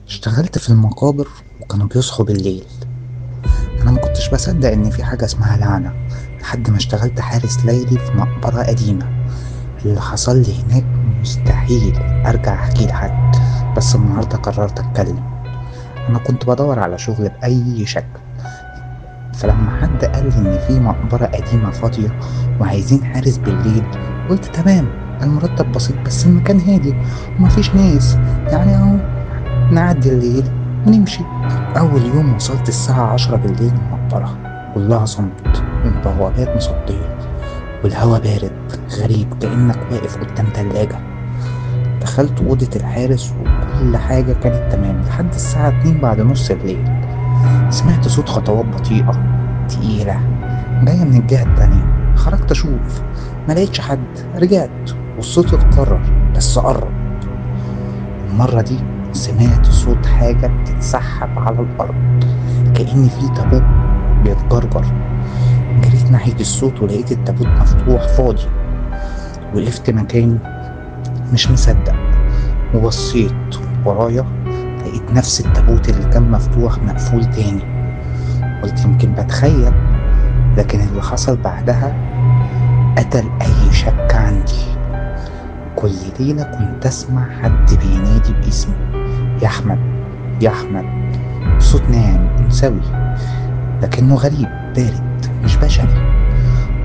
اشتغلت في المقابر وكانوا بيصحوا بالليل. انا ما كنتش بصدق ان في حاجة اسمها لعنة لحد ما اشتغلت حارس ليلي في مقبرة قديمة. اللي حصل لي هناك مستحيل ارجع احكيه لحد، بس النهاردة قررت اتكلم. انا كنت بدور على شغل بأي شكل، فلما حد قال لي ان في مقبرة قديمة فاضية وعايزين حارس بالليل قلت تمام، المرتب بسيط بس المكان هادي ومفيش ناس، يعني اهو نعدي الليل ونمشي. أول يوم وصلت الساعة 10 بالليل المقبرة كلها صمت، البوابات مصدية والهوا بارد غريب كأنك واقف قدام تلاجة. دخلت أوضة الحارس وكل حاجة كانت تمام لحد الساعة 2 بعد نص الليل. سمعت صوت خطوات بطيئة تقيلة جاية من الجهة التانية. خرجت أشوف، ما لقيتش حد. رجعت والصوت اتكرر بس قرب. المرة دي سمعت صوت حاجة بتتسحب على الأرض كأن في تابوت بيتجرجر. جريت ناحية الصوت ولقيت التابوت مفتوح فاضي. وقفت مكاني مش مصدق وبصيت ورايا لقيت نفس التابوت اللي كان مفتوح مقفول تاني. قلت يمكن بتخيل، لكن اللي حصل بعدها قتل أي شك عندي. كل ليلة كنت أسمع حد بينادي باسمي، يا أحمد يا أحمد، بصوت ناعم أنثوي لكنه غريب بارد مش بشري.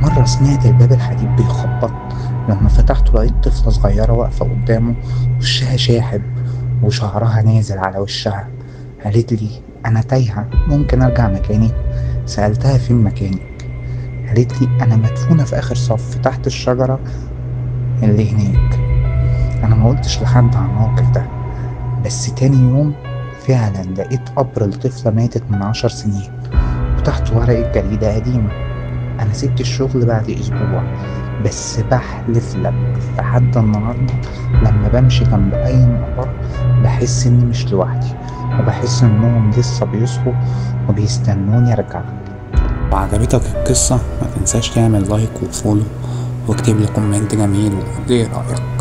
مرة سمعت الباب الحديد بيخبط، لما فتحته لقيت طفلة صغيرة واقفة قدامه، وشها شاحب وشعرها نازل على وشها. قالت لي أنا تايهة، ممكن أرجع مكاني؟ سألتها فين مكانك؟ قالت لي أنا مدفونة في آخر صف تحت الشجرة اللي هناك. أنا ما قلتش لحد عن الموقف ده، بس تاني يوم فعلا لقيت قبر لطفلة ماتت من 10 سنين وتحت ورقة جريدة قديمة. أنا سبت الشغل بعد أسبوع، بس بحلف لك لحد النهاردة لما بمشي جنب أي مقبرة بحس إني مش لوحدي، وبحس إنهم لسه بيصحوا وبيستنوني أرجع. لو عجبتك القصة ما تنساش تعمل like و follow واكتب لي comment جميل وقول لي رأيك.